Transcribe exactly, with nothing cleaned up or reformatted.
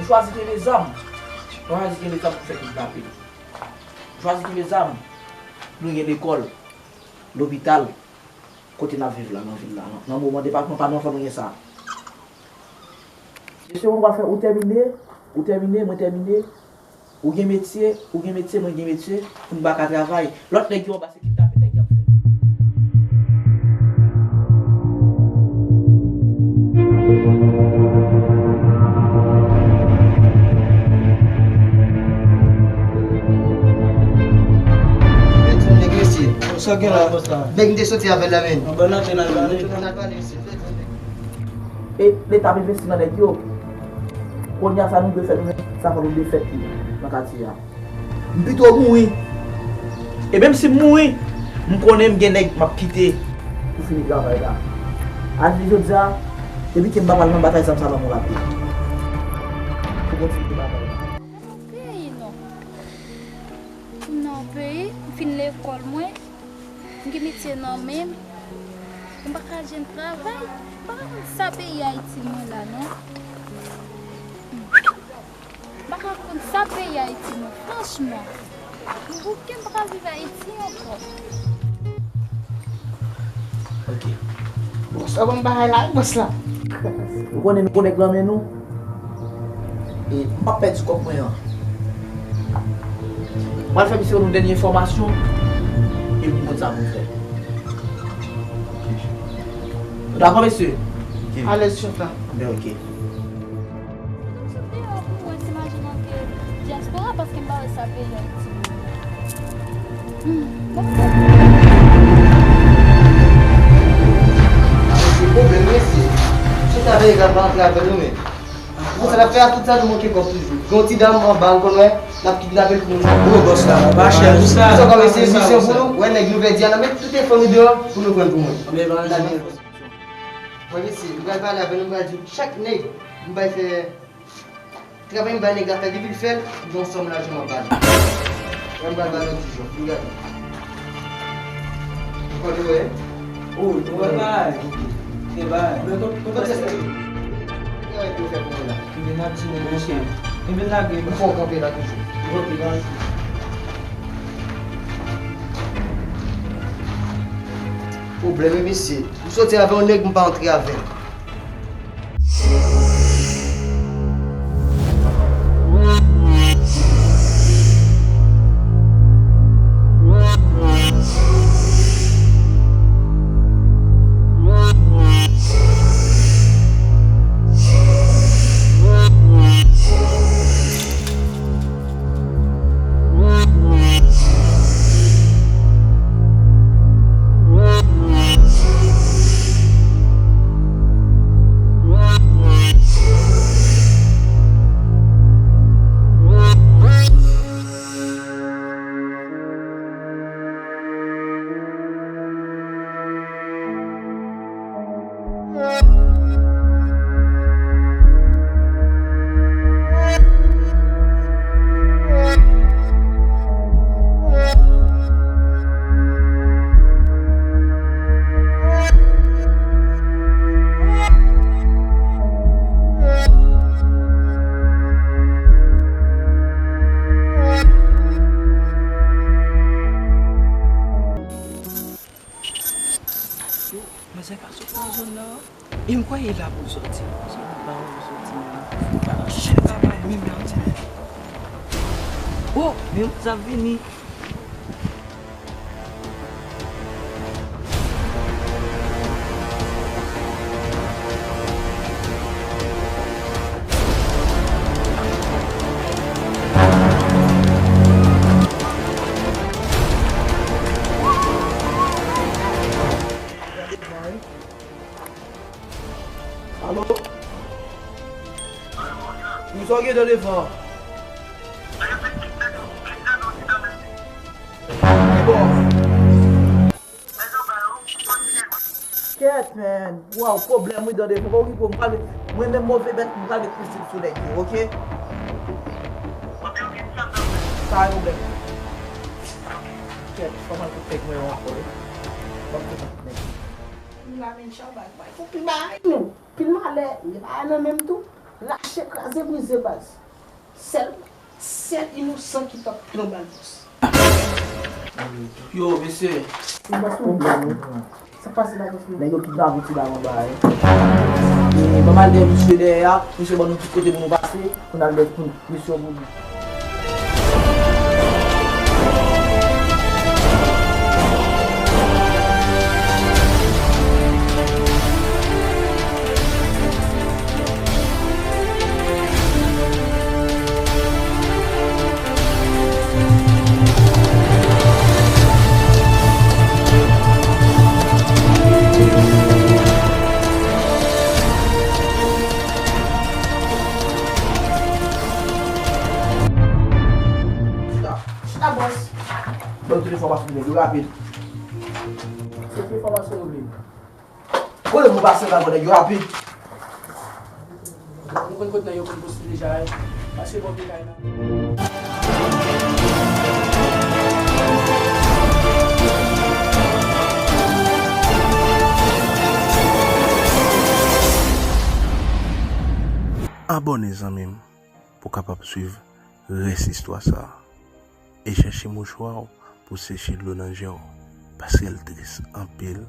Chwazi kenbe zam. Chwazi kenbe zam pou fè kidnape. Chwazi kenbe zam. Nou gen lekòl, lopital, kote n ap viv la, nan vil la. Nan, nan moman depatman pa nou an, fò nou gen sa. Mesye, ou pa fè, ou tèmine, ou tèmine, mwen tèmine. Ou gen metye, ou gen metye, mwen gen metye, pou n pa ka travay. Lòt nèg yo anba se kidnape nèg y ap fè. Nèg mesye. Sa gen la? Nèg m te soti avè l la menm. Anba nan tè nan tè. E Leta ap envesti nan nèg yo. Kounye a sa nou dwe fè nou menm, sa fò nou defèt li nan katye a. M pito mouri. E menm si m mouri, m konnen m gen nèg m ap kite pou fini travay la. A jounen jodi a, depi ke m pa pral nan batay zam sa nan men w l ap ye. Pou kontinye batay la. Nan peyi non. M nan yon peyi, m fin lekòl mwen, m gen metye nan men m, m pa ka jwenn travay, m pa ka konn sa peyi Ayiti mwen la non. M pa ka konn sa peyi Ayiti mwen, franchman. M bouke, m pa ka viv Ayiti ankò. Ok. Bòs la ban m bagay la, bòs la. Ou konnen nou gon nèg nan men nou. E m p ap pèdi kòb mwen an. M pral fè misye yon dènye enfòmasyon. E pou konn sa pou fè. Nou dakò, mesye? Alèz, chèf la. Ben, ok. Sòti deyò pou mwen, se maji manke dyaspora, paske m pa wè sa peyi Ayiti. Hmm, bon. Se pwoblèm, mesye. Chita veye gad pa antre avè nou, men. Bon, sa n ap fè a, tout sa nou manke kòb toujou. Gen yon ti dam anba, ou konn wè, n ap kidnape l pou nou. Gwo bòs la, pa chè, tout sa. Sa kòm se misyon pou nou, wè nèg nou pèdi a, n ap met tout efò nou deyò pou nou pran l pou mwen. Mwen, mesye, m pral pale avè nou, m pral di chak nèg, m pral fè travay m bay nèg la fè, depi l fè l, m gen yon sòm lajan m ap ba li. Mwen, m pral ba l yon ti jan, pou gade. Ou konn wè? Oh, nou wè bagay. Se bagay. Men kon, kon sa se. Travay pou fè pou mwen la. Kenbe nan ti nèg, mesye. Kenbe lage. Ou fò kanpe la toujou. Ok, lage. Pwoblèm, mesye. M soti avè yon nèg, m pa antre avè l. Yo, manzè ka sot nan zòn nan. E m kwè e la pou l sòti. Se la pou l sòti, men. Shit, papa, menm nan ti nèg. Oh, men sa vini. Alo? Wi, sa w gen nan devan? Ki bò? Kèt, man. Waw, pwoblèm wi, dan devan. Bon, wi, bon, m pral met, mwen menm move bèt, m pral met misil sou nèg yo, oke? Pa gen pwoblèm. Kèt, fò m al kote nèg mwen yo ankò, wi. Fò m kote nèg. M la menm chabak, bay pou pi bay nou. Pil malè, li pa nan menm tou. Rache, kraze, brize, baz. Sèl, sèl inosan ki p ap pran bal, bòs. Yo, mesye. Bòs, sa pase la, bòs? Nèg yo kidnape ti dam anba a, wi. E, ban m al dèyè misye dèyè a, misye ban nou tout kote pou nou pase, pou n al dèyè pou misye pou nou. Chita, bòs. Ban m tout enfòmasyon nou vle, rapid. Se ki enfòmasyon nou vle? Kote pou pase la, nèg yo rapid. Nou konn kote nèg yo konn poste deja, eh. Pase bò pye kay la. Abòne, zanmi m, pou w kapab swiv rès istwa sa a. E chèche mouchwa w pou w seche dlo nan je w, paske l tris anpil.